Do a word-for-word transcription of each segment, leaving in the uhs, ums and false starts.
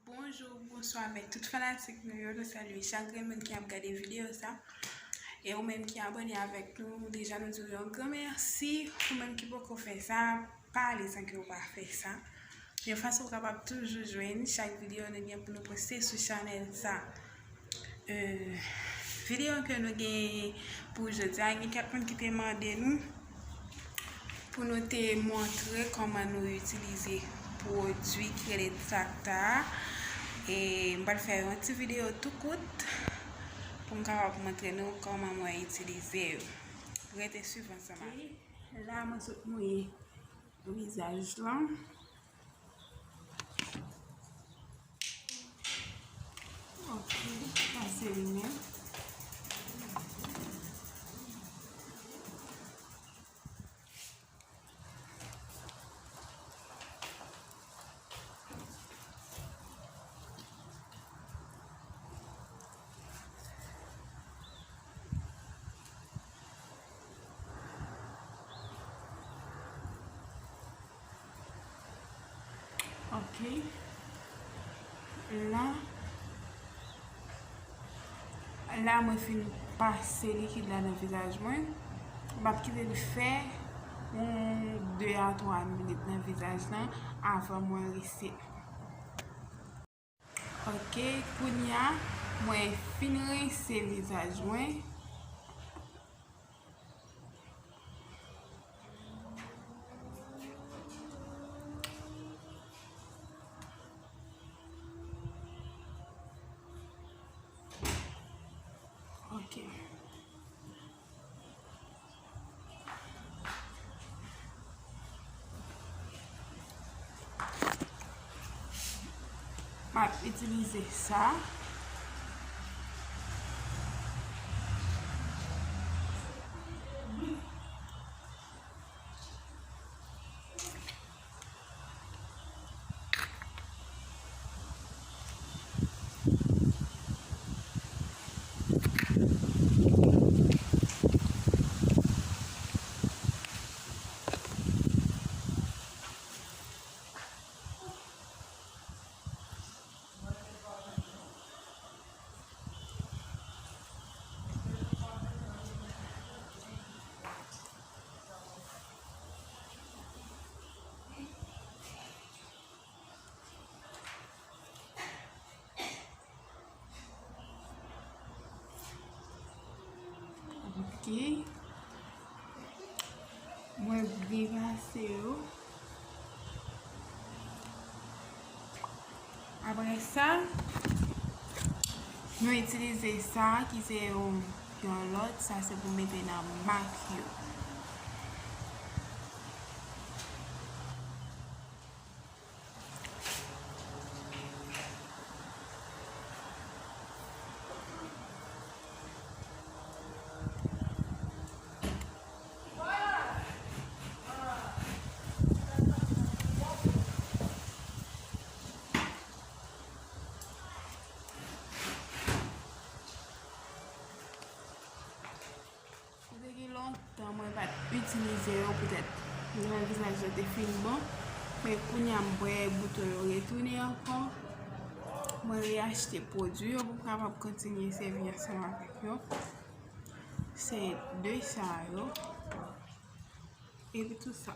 Bonjou, bonswa avèk tout fanatik nou yo. Nou salye chak grenn moun ki ap gade videyo sa. E ou menm ki abòne avèk nou, deja nou di w yon gran mèsi. Ou menm ki poko fè sa, pa ale san ke w pa fè sa. Yon fason w kapab toujou jwenn chak videyo nou gen pou nou poste sou chanèl sa. Euh, videyo ke nou gen pou jodi a, gen kèk moun ki te mande nou pou nou te montre kòman nou itilize pwodui ki rele Tracta a. E m pral fè yon ti videyo tou kout pou m kapab montre nou kòman mwen itilize yo. Rete swiv ansanm avè m. La, mwen sot mouye vizaj lan. Ok, sa se li menm. Ok. La, la mwen fin pase likid la nan vizaj mwen. M ap kite l fè yon de a twa minit nan vizaj lan avan mwen rinse. Ok, kounye a, mwen fin rinse vizaj mwen. Ok. M ap itilize sa. Ok. Mwen byen pase yo. Apre sa, nou itilize sa ki se yon, yon lòt, sa se pou mete nan mak yo. Sa te gen lontan mwen pa t itilize yo, poutèt nan vizaj la te fin bon. Men kounye a m wè bouton yo retounen ankò. Mwen reyachte pwodui yo pou m kapab kontinye sèvi ansanm avèk yo. Se de sa yo. Epi tou sa.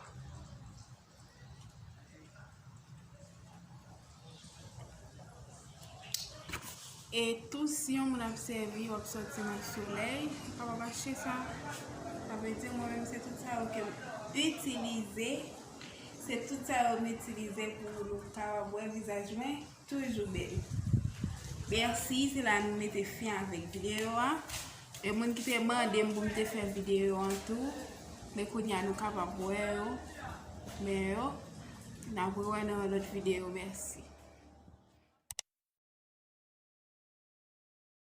E tou, si yon moun ap sèvi, w ap sòti nan solèy, ou kapab achte sa. Sa vle di, mwen menm, se tout sa yo ke m itilize. Se tout sa yo m itilize pou nou kapab wè vizaj mwen toujou bèl. Mèsi, se la nou mete fen avèk videyo a. E moun ki te mande m pou m te fè videyo an tou, men kounye a nou kapab wè yo. Men yo, n ap rewè nan yon lòt videyo. Mèsi.